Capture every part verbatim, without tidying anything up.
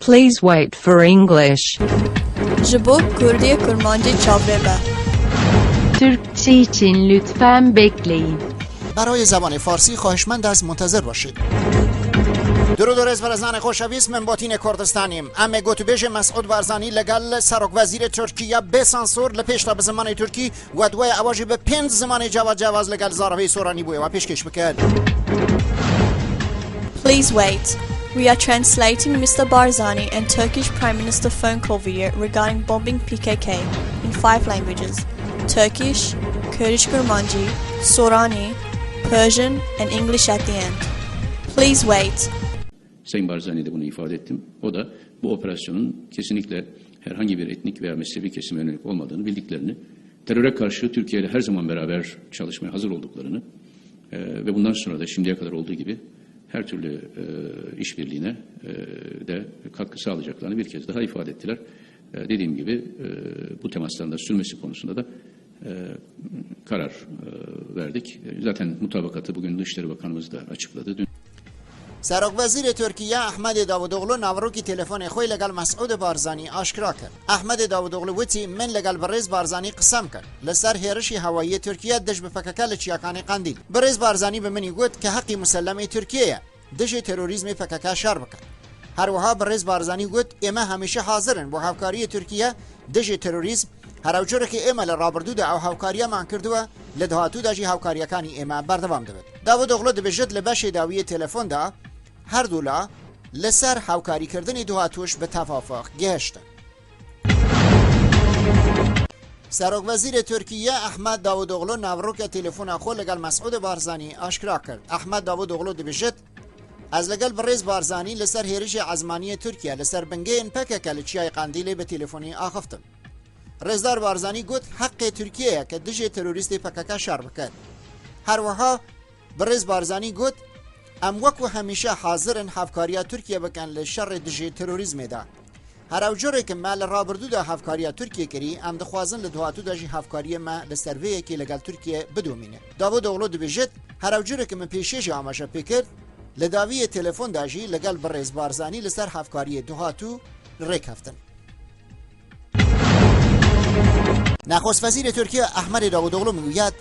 Please wait for English. Ji bo Kurdî Kurmancî çavrê be. Türkçe için lütfen bekleyin. برای زبان فارسی خواهشمند است منتظر باشید. درود و رز بر زن خوشویست من باتین کردستانیم. ام گوتبیج مسعود بارزانی لگل سرک وزیر ترکیه بی سانسور لپیش تا به زمان ترکی و دوای اواجی به پنج زمان جواز جواز لگل زاروی سورانی بوی و پیشکش بکرد. Please wait. We are translating Mister Barzani and Turkish Prime Minister phone call video regarding bombing P K K in five languages: Turkish, Kurdish Kurmanji, Sorani, Persian, and English at the end. Please wait. Sayın Barzani'ye de bunu ifade ettim. O da bu operasyonun kesinlikle herhangi bir etnik veya mezhebi kesime yönelik olmadığını bildiklerini, teröre karşı Türkiye ile her zaman beraber çalışmaya hazır olduklarını e, ve bundan sonra da şimdiye kadar olduğu gibi her türlü e, işbirliğine e, de katkı sağlayacaklarını bir kez daha ifade ettiler. E, dediğim gibi e, bu temasların da sürmesi konusunda da e, karar e, verdik. Zaten mutabakatı bugün Dışişleri Bakanımız da açıkladı. Dün سەرۆک وەزیرێ تورکیە ئەحمەدێ داودۆغلو ناوڕۆکی تەلەفۆنێ خۆی لەگەڵ مەسعود بارزانی ئاشکرا کرد. ئەحمەدێ داودۆغلو وتی من لەگەڵ بەڕێز بارزانی قسەم کرد لەسەر هێرشی هەواییە تورکیە دژ بە پەکەکە لە چیاکانی قەندیل. بەڕێز بارزانی بە منی گوت کە حەقی مسللەمەی تورکیەیە دژی تێرۆریزمی پەکەکە شەر بکەن. هەروەها بەڕێز بارزانی گوت ئێمە هەمیشە حازرن بۆ هاوکاریە تورکیە دژی تێرۆریزم، هەرەو جۆرەکی ئێمە لە ڕابردوودا ئەو هاوکاریەمان کردووە، لە داهاتوودا ژی هاوکاریەکانی ئێمە بەردەوام دەبێت. داودۆغلو دەبێژێت لە بەشێ داویە تەلەفۆندا هەردوولا لەسەر هاوکاریکردنی دوهاتوش بە تەوافق گەهشتن. سەرۆک وەزیرێ تورکیە ئەحمەد داودۆغلو ناوڕۆکە تەلەفۆنا خۆ لەگەڵ مەسعود بارزانی ئاشکرا کرد. ئەحمەد داودۆغلو دەبێژێت ئەز لەگەڵ بەڕێز بارزانی لەسەر هێرشی عەزمانیە تورکیە لەسەر بنگەیەن پەکەکە لە چیای قەندیلێ بە تەلەفۆنی ئاخفتم. ڕێزدار بارزانی گوت حەقێ تورکیەیە کە دژێ تێرۆریستی پەکەکە شەر بکەن. هەروەها بەڕێز بارزانی گوت ئەم وەکو هەمیشە حازرن هاوکاریا تورکیە بکەن لە شەڕێ دژێ تێرۆریزمێدا. هەرەو جۆرێکم مە لە ڕابردوودا هاوکاریا تورکیە کری ئەم دەخوازن لە دوهاتوودا ژی هاوکاریە مە لە سەروەیەکی لەگەڵ تورکیە بدۆمینێ. داودۆغلو دەبێژێت هەرەو جۆرێکم من پێشێژی ئاماژە پێکرد لە داویە تەلەفۆندا ژی لەگەڵ بەڕێز بارزانی لەسەر هاوکاریە دوهاتوو ڕێکەفتن. نخست وزیر ترکیه احمد داوودوغلو میگوید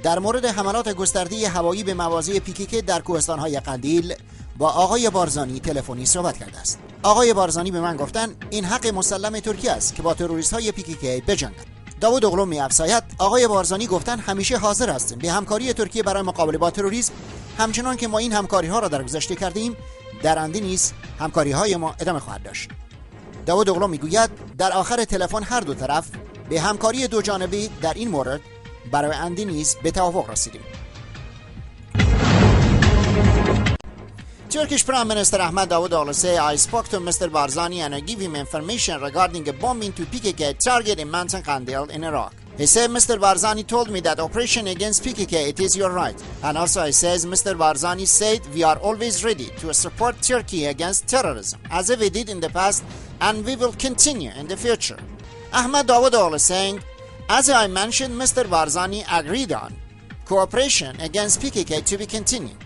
در مورد حملات گستردهٔ هوایی به مواضع پی‌کی‌کی در کوهستان‌های قندیل با آقای بارزانی تلفنی صحبت کرده است. آقای بارزانی به من گفتن این حق مسلم ترکیه است که با تروریست‌های پی‌کی‌کی بجنگد. داوودوغلو می‌افزاید آقای بارزانی گفتن همیشه حاضر هستیم به همکاری ترکیه برای مقابله با تروریسم، همچنان که ما این همکاری‌ها را در گذشته کردیم، در آینده نیز همکاری‌های ما ادامه خواهد داشت. داوودوغلو می‌گوید در آخر تلفن هر دو طرف به همکاری دو جانبه در این مورد برای آینده نیز به توافق رسیدیم. Turkish Prime Minister Ahmed Dawood Oglu say I spoke to Mister Barzani and I give him information regarding a bombing to P K K target in Mountain Kandil in Iraq. He said Mister Barzani told me that operation against P K K it is your right. And also he says Mister Barzani said we are always ready to support Turkey against terrorism as we did in the past and we will continue in the future. Ahmed Dawood Oglu saying, as I mentioned, Mister Barzani agreed on cooperation against P K K to be continued.